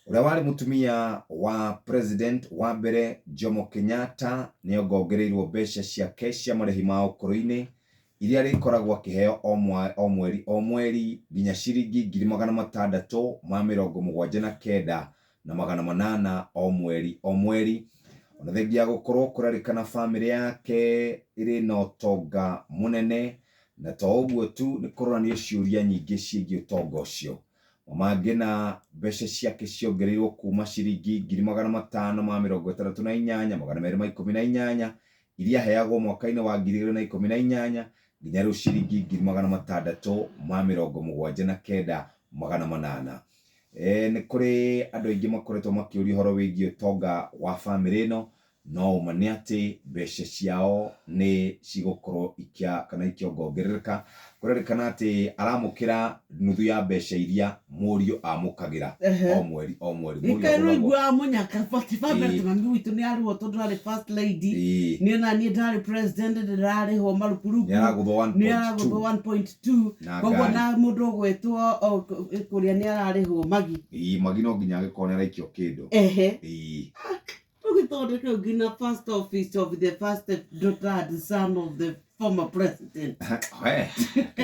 Ũrĩa warĩ mũtumia wa president wa mbere Jomo Kenyatta nĩ ongongereirwo mbeca ciake cia marĩhi ma ũkũrũ-inĩ iria arĩkoragwo akĩheo o mweri o mweri nginya ciringi 679,800 o mweri o mweri. Ona thengia ya gũkorwo kũrerĩkana bamĩrĩ yake ĩrĩ na ũtonga mũnene, na to ũguo tu, nĩ kũronanio ciũria nyingĩ ciĩgiĩ ũtonga ũcio. Mama Ngina mbeca ciake ciongereirwo kuma ciringi 568,218 iria aheagwo mwaka-inĩ wa 2018 nginya rĩu ciringi 679,800. Nĩ kũrĩ andũ aingĩ makoretwo makĩũria ũhoro wĩgiĩ ũtonga wa bamĩrĩ ĩno, no ũma nĩ atĩ mbeca ciao nĩ cigũkorwo ikĩa kana ikĩongongerereka. Kũrerĩkana atĩ aramũkĩra nuthu ya mbeca iria mũriũ amũkagĩra o mweri o mweri. Mũriũ Ikairwo agũragwo iguaga mũnyaka but bamĩrĩ mami witũ nĩ arĩhwo tondũ arĩ first lady. Niĩ na niĩ ndarĩ president, ndĩrarĩhwo marupurupu. Nĩ aragũthwo Nĩ aragũthwo 1.2 1.2. Na Koguo ngari. na mũndũ ũgwĩtwo kũrĩa nĩ ararĩhwo magi. Ĩĩ, magi no nginya agĩkorwo nĩ araikio kĩndũ. Tũgĩthondeke nginya first office of the first daughter and son of the former president. We.